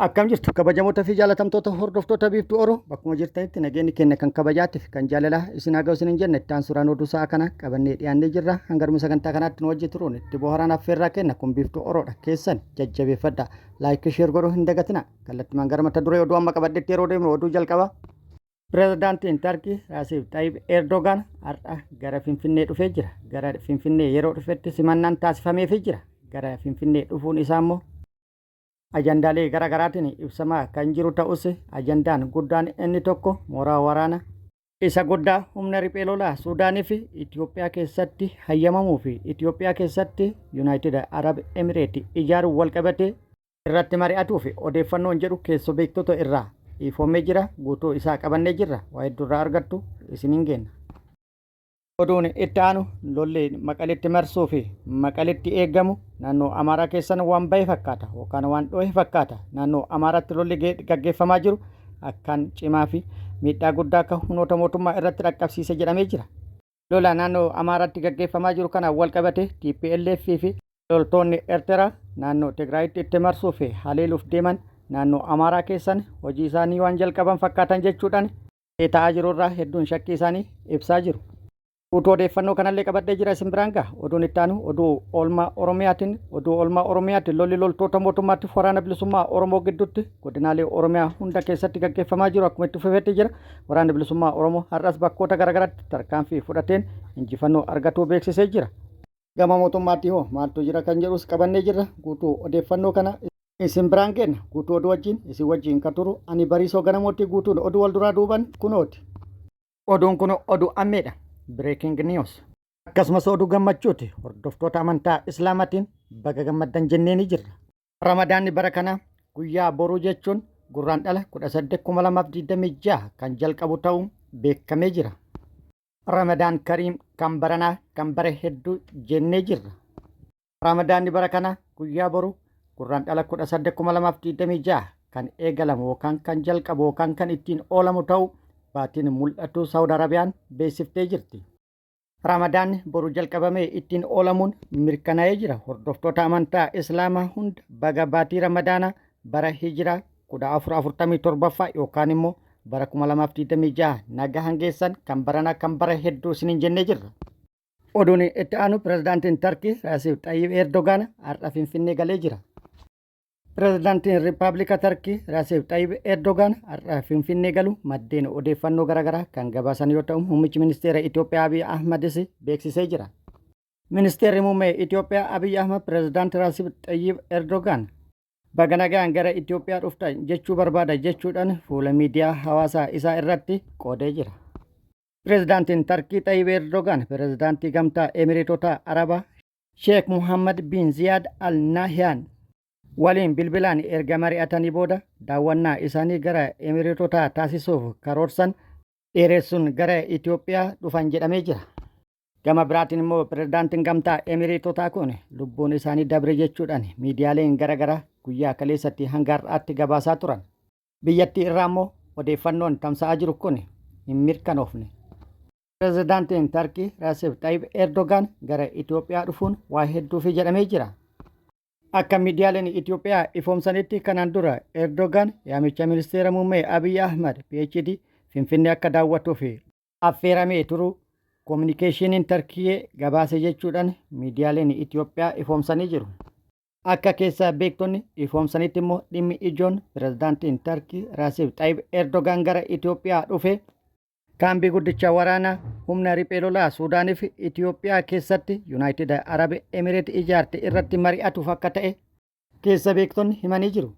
Akkam jirtu kabajamoota fi jaalatamtoota hordoftoota Biiftuu Oro, bakkuma jirtanitti nageenyi keenya kan kabajaatti fi kan jaalalaa isin haa ga'u isiniin jenna. Itti aansuudhaan oduu sa'a kana qabannee dhiyaannee jirra. Hanga dhuma sagantaa kanaatti nu wajji turuun itti bohaaraan affeerraa kenna. Kun Biiftuu Oroodha, keessan jajjabeeffadha, like, share godhuu hin dagatina. Kallattimaan gara mata duree oduu amma qabadhetti yeroo deemnu, oduu jalqaba. Pireezidaantiin Tarkii Raasiif Xaayib Erdogaan har'a gara Finfinnee dhufee jira. Gara Finfinnee yeroo dhufetti simannaan taasifameefii jira. Gara Finfinnee dhufuun isaa immoo ajandaalee gara garaatiin ibsamaa kan jiru ta'us, ajandaan guddaan inni tokko mooraa waraana isa guddaa humna riphee lolaa Suudaanii fi Itoophiyaa keessatti hayyamamuu fi Itoophiyaa keessatti Yuunaayitid Arab Emireeti ijaaruun walqabatee irratti mari'atuu fi odeeffannoon jedhu keessoo beektota irraa ifoomee jira. Guutuu isaa qabannee jirra, waa hedduurraa argattu, isiniin geenna. Oduun itti aanu, lolli Maqaletti marsuu fi Maqaletti eegamu naannoo Amaaraa keessan waan bahe fakkaata yookaan waan dhohe fakkaata. Naannoo Amaaraatti lolli gaggeeffamaa jiru akkaan cimaa fi miidhaa guddaa akka humnoota mootummaa irratti dhaqqabsiise jedhamee jira. Lola naannoo Amaaraatti gaggeeffamaa jiru kanaan wal qabate TPLF fi loltoonni Eertiraa naannoo Tigraayitti itti marsuu fi haleeluuf deeman naannoo Amaaraa keessan hojii isaanii waan jalqaban fakkaatan jechuudhaan ta'aa jiru irraa hedduun shakkii isaanii ibsaa jiru. Guutuu odeeffannoo kanallee qabadhee jira, isin biraan gaha. Oduun itti aanu oduu oolmaa Oromiyaatiin. Oduu oolmaa Oromiyaatiin lolli loltoota mootummaatti Waraana Bilisummaa Oromoo gidduutti godinaalee Oromiyaa hunda keessatti gaggeeffamaa jiru akkuma itti fufetti jira. Waraanni Bilisummaa Oromoo har'as bakkoota garaagaraatti tarkaanfii fudhateen injifannoo argatuu beeksisee jira. Gama mootummaatti hoo maaltu jira kan jedhus qabannee jirra. Guutuu odeeffannoo kana isin biraan geenna. Guutuu oduu wajjin isin wajjin kan turu ani Bariisoo Ganamootti. Guutuun oduu wal duraa duuban kunooti. Oduun kun oduu ammeedha. Breaking news. Akkasumas oduu gammachuuti. Hordoftoota amantaa Islaamaatiin baga gammaddan jennee ni jirra. Ramadaanni bara kana guyyaa boruu, jechuun Gurraandhala 18, 2026 kan jalqabu ta'uun beekamee jira. Ramadaan Kariim, kan baranaa kan bara hedduu jennee jirra. Ramadaanni bara kana guyyaa boru Gurraandhala 18, 2026 kan eegalamu yookaan kan jalqabu yookaan kan ittiin oolamu ta'u baatiin mul'atu Saawud Arabiyaan beeksiftee jirti. Ramadaanni boru jalqabamee ittiin oolamuun mirkanaa'ee jira. Hordoftoota amantaa Islaamaa hunda baga baatii Ramadaanaa bara Hijiraa 1447ffaa yookaan immoo bara 2026 naga hangeessan, kan baranaa kan bara hedduu isiniin jennee jirra. Oduun itti aanu, pirezidaantiin Tarkii Raasiif Xayyib Erdogaan har'a Finfinnee galee jira. Pirezidaantiin Riippaabilika Tarkii Raasiif Xayyib Erdogaan har'a Finfinnee galu maddeen odeeffannoo garaagaraa kan gabaasan yoo ta'u, muummichi ministeera Itoophiyaa Abiy Ahmadis beeksisee jira. Ministeerri muummee Itoophiyaa Abiy Ahmad pirezidaantii Raasiif Xayyib Erdogaan "Baga nagaan gara Itoophiyaa dhuftan jechuu barbaada" jechuudhaan fuula miidiyaa hawaasaa isaa irratti qoodee jira. Pirezidaantiin Tarkii Xayyib Erdogaan pirezidaantii Gamtaa Emireetota Arabaa Sheek Muhammad bin Ziyaad Al Nahyan waliin bilbilaan erga mari'atanii booda daawwannaa isaanii gara Emireetotaa taasisuuf karoorsan dheeressuun gara Itoophiyaa dhufan jedhamee jira. Gama biraatiin immoo pirezidaantiin Gamtaa Emireetotaa kun lubbuun isaanii dabre jechuudhaan miidiyaaleen garaagaraa guyyaa kaleessatti hanga har'aatti gabaasaa turan. Biyyattii irraa immoo odeeffannoon tamsa'aa jiru kun hin mirkanoofne. Pirezidaantiin Tarkii Raasif Xayyib Erdogaan gara Itoophiyaa dhufuun waa hedduufi jedhamee jira. Akka miidiyaaleen Itoophiyaa ifoomsanitti, kanaan dura Erdogaan yaamicha ministeera muummee Abiy Ahmad PhD Finfinnee akka daawwatuuf affeeramee turuu koominikeeshiniin Tarkiyyee gabaase jechuudhaan miidiyaaleen Itoophiyaa ifoomsanii jiru. Akka keessaa beektonni ifoomsanitti immoo dhimmi ijoon pirezidaantiin Tarkii Raasif Xayyib Erdogaan gara Itoophiyaa dhufe kaambii guddicha waraanaa humna riphee lolaa Suudaaniif Itoophiyaa keessatti Yuunaayitid Arab Emireet ijaarte irratti mari'atuuf akka ta'e keessa beektonni himanii jiru.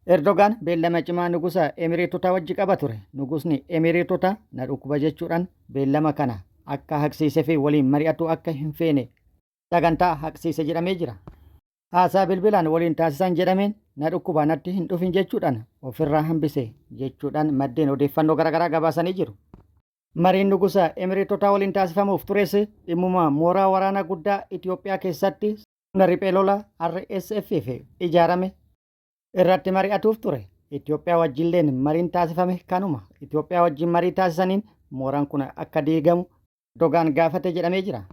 Erdogaan beellama cimaa nugusa Emireetotaa wajji qaba ture. Nugusni Emireetotaa na dhukkuba jechuudhaan beellama kana akka haqsiisee fi waliin mari'atu akka hin feene sagantaa haqsiise jedhamee jira. Haasaa bilbilaan waliin taasisan jedhameen "Na dhukkuba, natti hin dhufin" jechuudhaan ofirraa hambise jechuudhaan maddeen odeeffannoo garaagaraa gabaasanii jiru. Mariin nugusa Emireetotaa waliin taasifamuuf tures dhimmuma mooraa waraanaa guddaa Itoophiyaa keessatti humna riphee lolaa RSF fi ijaarame irratti mari'atuuf ture. Itoophiyaa wajjilleen mariin taasifame kanuma. Itoophiyaa wajjin marii taasisaniin mooraan kun akka diigamu Erdogaan gaafate jedhamee jira.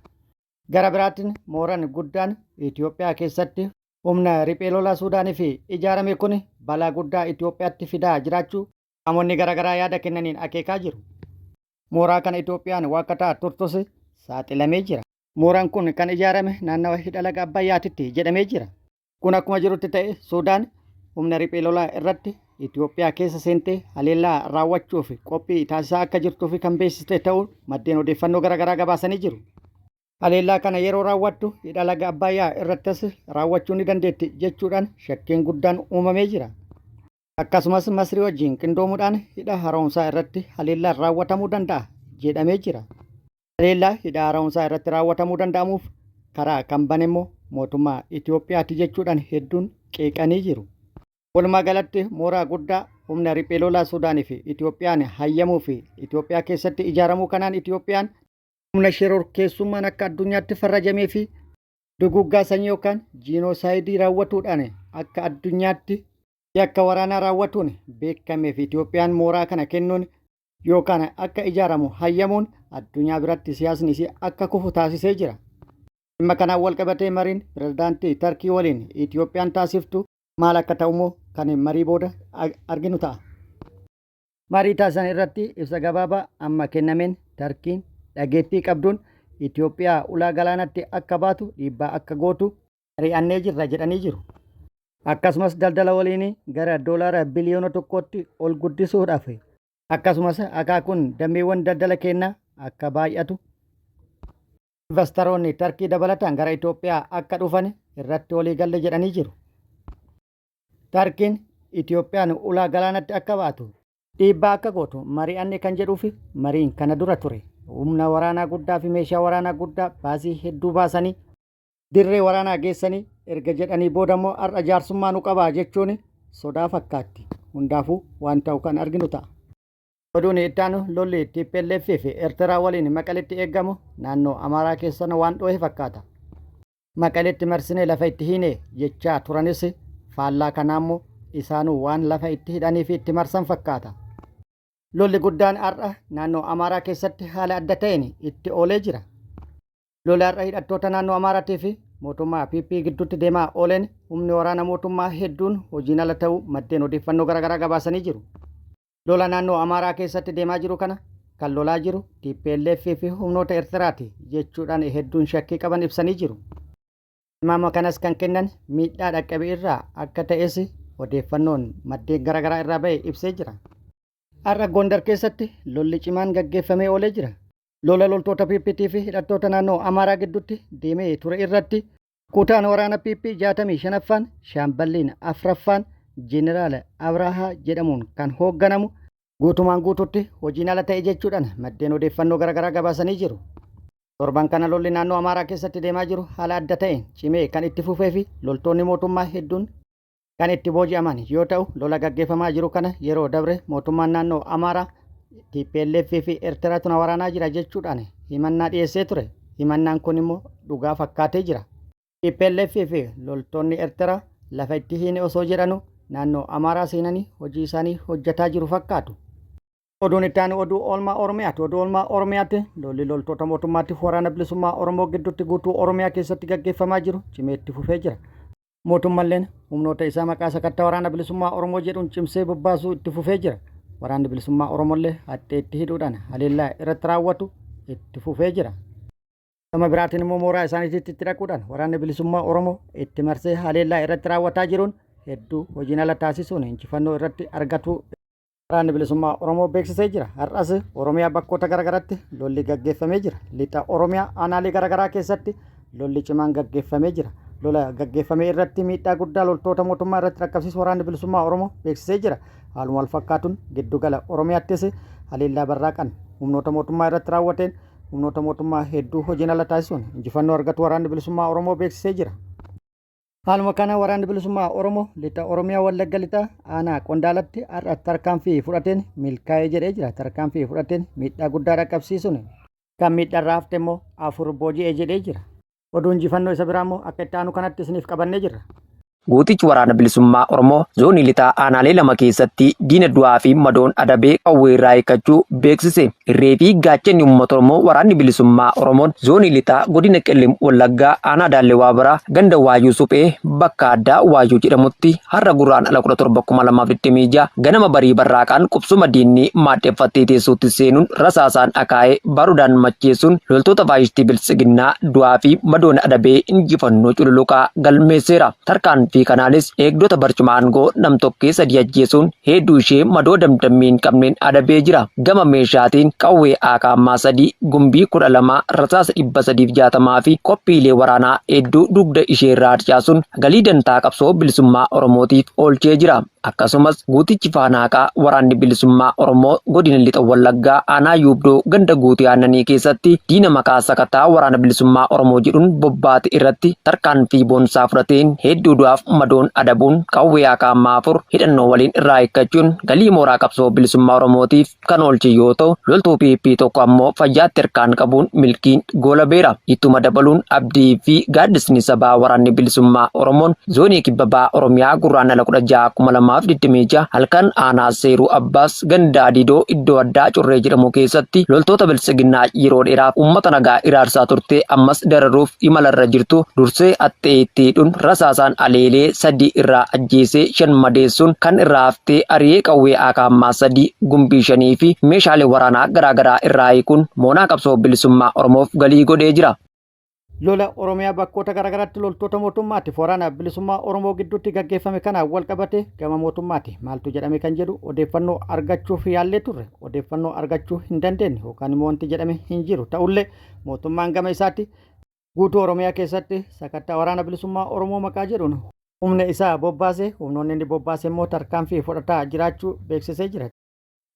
Gara biraatiin mooraan guddaan Itoophiyaa keessatti Humna riphee lolaa Suudaaniif ijaarame kun balaa guddaa Itoophiyaatti fidaa jiraachuu qaamonni garaagaraa yaada kennaniin akeekaa jiru. Mooraa kana Itoophiyaan waakkataa turtus saaxilamee jira. Mooraan kun kan ijaarame naannawa hidha laga Abbayyaatitti jedhamee jira. Kun akkuma jirutti ta'e Suudaan humna riphee lolaa irratti Itoophiyaa keessa seentee haleellaa raawwachuuf qophii taasisaa akka jirtuu fi kan beeksiste ta'uu maddeen odeeffannoo garaagaraa gabaasanii jiru. Haleellaa kana yeroo raawwattu hidha laga Abbayyaa irrattis raawwachuu ni dandeetti jechuudhaan shakkiin guddaan uumamee jira. Akkasumas Masrii wajjin qindoomuudhaan hidha haaromsaa irratti haleellaan raawwatamuu danda'a jedhamee jira. Haleellaa hidha haaromsaa irratti raawwatamuu danda'amuuf karaa kan bane immoo mootummaa Itoophiyaati jechuudhaan hedduun qeeqanii jiru. Walumaa galatti mooraa guddaa humna riphee lolaa Suudaanii fi Itoophiyaan hayyamuu fi Itoophiyaa keessatti ijaaramuu kanaan Itoophiyaan humna shororkeessummaan akka addunyaatti farrajamee fi duguuggaa sanyii yookaan jiinoosaayidii raawwatuudhaan akka addunyaatti yakka waraanaa raawwatuun beekameef Itoophiyaan mooraa kana kennuun yookaan akka ijaaramu hayyamuun addunyaa biratti siyaasni isii akka kufu taasisee jira. Dhimma kanaan wal qabatee mariin pirezidaantii Tarkii waliin Itoophiyaan taasiftu maal akka ta'u immoo kan marii booda arginu ta'a. Marii taasisan irratti ibsa gabaabaa amma kennameen Tarkiin dhageettii qabduun Itoophiyaa ulaa galaanatti akka baatu dhiibbaa akka gootu mari'annee jirra jedhanii jiru. Akkasumas daldala waliinii gara doolaara biliyoona tokkootti ol guddisuudhaaf akkasumas akaakuun dameewwan daldala keenyaa akka baay'atu invastaroonni Tarkii dabalataan gara Itoophiyaa akka dhufan irratti waliigalle jedhanii jiru. Tarkiin Itoophiyaan ulaa galaanatti akka baatu dhiibbaa akka gootu mari'anne kan jedhuufi mariin kana dura ture. Humna waraanaa guddaa fi meeshaa waraanaa guddaa baasii hedduu baasanii dirree waraanaa geessanii erga jedhanii booda immoo har'a jaarsummaa nu qabaa jechuun sodaa fakkaatti. Hundaafuu waan ta'u kan arginu ta'a. Oduun itti aanu lolli TPLF fi Eertiraa waliin Maqaletti eegamu naannoo Amaaraa keessan waan dhohe fakkaata. Maqaletti marsinee lafa itti hiine jechaa turanis faallaa kanaa immoo isaanuu waan lafa itti hidhanii fi itti marsan fakkaata. Lolli guddaan har'a naannoo Amaaraa keessatti haala adda ta'een itti oolee jira. Lola har'a hidhattoota naannoo Amaaraatii fi mootummaa PP gidduutti deemaa ooleen humni waraana mootummaa hedduun hojiin ala ta'uu maddeen odeeffannoo garaagaraa gabaasanii jiru. Lola naannoo Amaaraa keessatti deemaa jiru kana kan lolaa jiru TPLF fi humnoota Eertiraati jechuudhaan hedduun shakkii qaban ibsanii jiru. Tilmaama kanas kan kennan miidhaa dhaqqabe irraa akka ta'es odeeffannoon maddeen garaagaraa irraa ba'e ibsee jira. Har'a Gondar keessatti lolli cimaan gaggeeffamee oolee jira. Lola loltoota PPT fi hidhattoota naannoo Amaaraa gidduutti deemee ture irratti Kutaan waraana PP 65ffaan Shaamballiin 4ffaan Jeneraal Abrahaa jedhamuun kan hoogganamu guutumaan guutuutti hojiin ala ta'e jechuudhaan maddeen odeeffannoo garaagaraa gabaasanii jiru. Torban kana lolli naannoo Amaaraa keessatti deemaa jiru haala adda ta'een cimee kan itti fufee fi loltoonni mootummaa hedduun kan itti booji'aman yoo ta'u lola gaggeeffamaa jiru kana yeroo dabre mootummaan naannoo Amaaraa TPLF fi Eertiraatu na waraanaa jira jechuudhaan himannaa dhiyeessee ture. Himannaan kun immoo dhugaa fakkaatee jira. TPLF fi loltoonni Eertiraa lafa itti hiine osoo jedhanu naannoo Amaaraa seenanii hojii isaanii hojjetaa jiru fakkaatu. Oduun itti aanu oduu oolmaa Oromiyaati. Oduu oolmaa Oromiyaatti lolli loltoota mootummaatiif waraana bilisummaa Oromoo gidduutti guutuu Oromiyaa keessatti gaggeeffamaa jiru cimee itti fufee jira. Mootummalleen humnoota isaa maqaa sakattaa waraana bilisummaa Oromoo jedhuun cimsee bobbaasuu itti fufee jira. Waraanni bilisummaa Oromollee haxxee itti hidhuudhaan haleellaa irratti raawwatu itti fufee jira. Gama biraatiin immoo mooraa isaaniitti itti dhaquudhaan waraanni bilisummaa Oromoo itti marsee haleellaa irratti raawwataa jiruun hedduu hojiin ala taasisuun injifannoo irratti argatu Waraanni Bilisummaa Oromoo beeksisee jira. Har'as Oromiyaa bakkoota garaagaraatti lolli gaggeeffamee jira. Lixa Oromiyaa aanaalee garaagaraa keessatti lolli cimaan gaggeeffamee jira. Lola gaggeeffame irratti miidhaa guddaa loltoota mootummaa irratti dhaqqabsiisu Waraanni Bilisummaa Oromoo beeksisee jira. Haaluma wal fakkaatuun giddugala Oromiyaattis haleellaa barraaqan humnoota mootummaa irratti raawwateen humnoota mootummaa hedduu hojiin ala taasisuun injifannoo argatu Waraanni Bilisummaa Oromoo beeksisee jira. Haaluma kana Waraanni Bilisummaa Oromoo lixa Oromiyaa Wallagga Lixaa aanaa Qondaalatti har'a tarkaanfii fudhateen milkaa'ee jedhee jira. Tarkaanfii fudhateen miidhaa guddaa dhaqqabsiisuun kan miidhaarraa hafte immoo afur booji'ee jedhee jira. Oduu injifannoo isa biraa immoo akka itti aanu kanatti isiniif qabannee jirra. Gootichi Waraana Bilisummaa Oromoo Zoonii Lixaa aanaalee 2 keessatti diina du'aa fi madoon adabee qawwee irraa hiikkachuu beeksise. Irree fi gaachanni uummata Oromoo Waraanni Bilisummaa Oromoon Zoonii Lixaa Godina Qellem Wallaggaa aanaa Daallee Waabaraa ganda Waayyuu Suphee bakka addaa Waayyuu jedhamutti har'a Gurraandhala 17,2026 ganama barii barraaqaan qubsuma diinni maadheffattee teessuutti seenuun rasaasaan akaa'ee baarudaan macheessuun loltoota faashistii Biltsiginnaa du'aa fi madoon adabee injifannoo cululuqaa galmeesseera. Tarkaanfii kanaanis eegdota barcuma aangoo nam-tokkee 3 ajjeesuun hedduu ishee madoo damdammii hin qabneen adabee jira. Gama meeshaatiin qawwee AKM 3, gumbii 12, rasaasa 360 fi qophiilee waraanaa hedduu dugda ishee irraa harcaasuun galii dantaa qabsoo bilisummaa Oromootiif oolchee jira. Akkasumas guutichi Faana Haqaa Waraanni Bilisummaa Oromoo Godina Lixa Wallaggaa Aanaa Yuubdoo ganda Guutii Aannanii keessatti diina maqaa sakataa Waraana Bilisummaa Oromoo jedhuun bobbaate irratti tarkaanfii boonsaa fudhateen hedduu du'aaf madoon adabuun qawwee AKM 4 hidhannoo waliin irraa hiikkachuun galii mooraa qabsoo bilisummaa Oromootiif kan oolche yoo ta'u, loltuu PP tokko ammoo fayyaatti harkaan qabuun milkiin goolabeera. Ittuma dabaluun abdii fi gaaddisni sabaa Waraanni Bilisummaa Oromoon Zoonii Kibba Baha Oromiyaa Gurraandhala 16, 2026 halkan aanaa Seeruu Abbaas ganda Adiidoo iddoo addaa Curree jedhamu keessatti loltoota Biltsiginnaa yeroo dheeraaf uummata nagaa hiraarsaa turte ammas dararuuf imalarra jirtu dursee haxxee itti hidhuun rasaasaan aleelee 3 irraa ajjeesee 5 madeessuun kan irraa haftee ari'ee qawwee AKM 3, gumbii 5 fi meeshaalee waraanaa garaa garaa irraa hiikuun moonaa qabsoo bilisummaa Oromoof galii godhee jira. Lola Oromiyaa bakkoota garaagaraatti loltoota mootummaatiif waraana bilisummaa Oromoo gidduutti gaggeeffame kanaan wal qabate gama mootummaati maaltu jedhame kan jedhu odeeffannoo argachuuf yaallee turre odeeffannoo argachuu hin dandeenye yookaan immoo wanti jedhame hin jiru ta'ullee mootummaan gama isaatti guutuu Oromiyaa keessatti sakattaa waraana bilisummaa Oromoo maqaa jedhuun humna isaa bobbaase humnoonni inni bobbaase immoo tarkaanfii fudhataa jiraachuu beeksisee jira.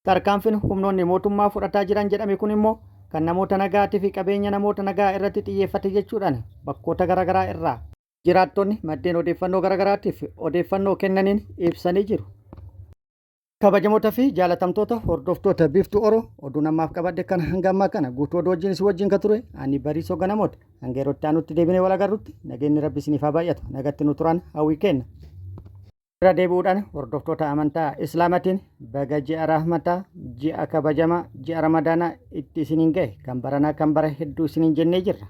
Tarkaanfiin humnoonni mootummaa fudhataa jiran jedhame kun immoo kan namoota nagaatii fi qabeenya namoota nagaa irratti xiyyeeffate jechuudhaan bakkoota garaagaraa irraa jiraattonni maddeen odeeffannoo garaagaraatiif odeeffannoo kennaniin ibsanii jiru. Kabajamoota fi jaalatamtoota hordoftoota Biiftuu Oro oduun ammaaf qabadhe kan hanga ammaa kana guutuu oduu wajjin isin wajjin ka ture ani Bariisoo Ganamooti. Hanga yeroo itti aanutti deebinee wal agarrutti nageenyi Rabbi isiniif haa baay'atu. Nagatti nu turan hawwii kenna. Irra deebi'uudhaan hordoftoota amantaa Islaamatiin baga ji'a rahmataa, ji'a kabajamaa, ji'a Ramadaanaa itti isiniin gahe kan baranaa kan bara hedduu isiniin jennee jirra.